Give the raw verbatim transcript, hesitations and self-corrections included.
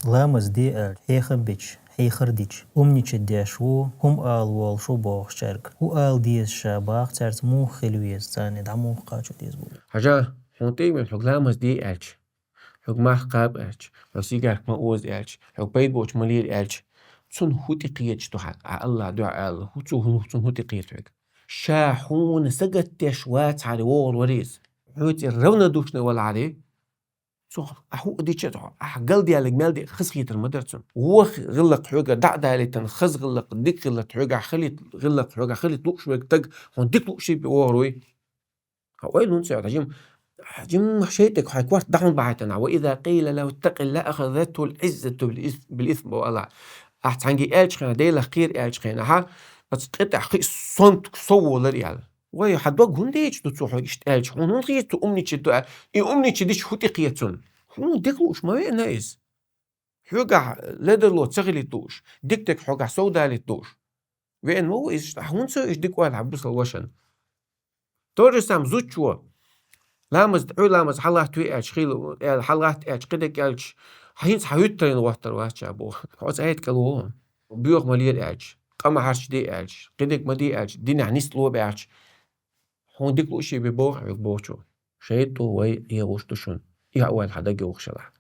Ламаз де аьлча, хьехам беча, хьехар дича, умничать деш ву, хӀума ала волуш ву бохучаьрга. ХӀун ала деза ша боху, цаьрца муха хила веза, царна дӀа муха кхачо деза боху. Хьажа, хьуна тӀе а вина, хьоьга ламаз де аьлча, хьоьга мах кхаба аьлча, хьо сигарка ма оза аьлча, хьоьга пайда боцуш ма лела аьлча, цунна хӀун тӀекхеташ ду хьан? Ахьа Аллахьа дуьхьа аьлла, хӀун цу хӀун, цунна хӀун тӀекхета хьоьга? Ша хьуна сагатдеш вацахьара вогӀур вара иза. Хьоьца равнодушный валахьара, цо ахьа хӀуъа дича а, ахьа галдаьлларг мел диъ хазахетар ма дара цунна. Ваха гӀиллакх хьоьгара дӀа а далийтина, хаза гӀиллакх, дика гӀиллакх хьоьгахь хилийта, гӀиллакх хьоьгахь хилийта лууш верг стаг хьуна дика луъуш бен вогӀур вуй? Хьан ойла хӀунда ца йоьду, жим, жим шайтӀаг хьайн корта дӀа хьуна бахьийтина. وإذا قيل له اتق الله أخذته العزة بالإثم, بالإثم, боху Аллахьа. Ахьа цхьаьнгге аьлча хенахь, Делах кхера аьлча хенахь, оцу къинтӀехь кхин а сонта сов волара аьлла. Вай, хьан дог хӀунда дийча ду цо хьоьга иштта аьлча? Хьуна хӀунда хета цо умничать ду аьлла? И умничать дича хӀун тӀекхета цунна? Хьуна дика лууш ма веана иза. Хьоьгахь ледарло ца хилийта лууш, дика дерг хьоьгахь сов далийта лууш. Веана ма ву иза, хьуна ца веана дика ойла хьан бусалба вашана. То же самое зудчо. Ламаз, хьо ламаз хьалатта ве аьлча, хила, аьлла, хьалатта аьлча, кхидерг аьлча, хьан хӀинца хьан хӀуьттарина гӀоттар вац ша боху. Хьо оцу аьтта кӀел вогӀу. Боьха ма лера аьлча, къа ма хьарчаде аьлча, кхидерг ма де аьлча, динехь нисса ло баьлча, хьуна дика лууш бен боху хьоьга бохучо. ШайтӀо вай эгӀуш ду шуна. И хьан ойла хьан даг йохуш елахь.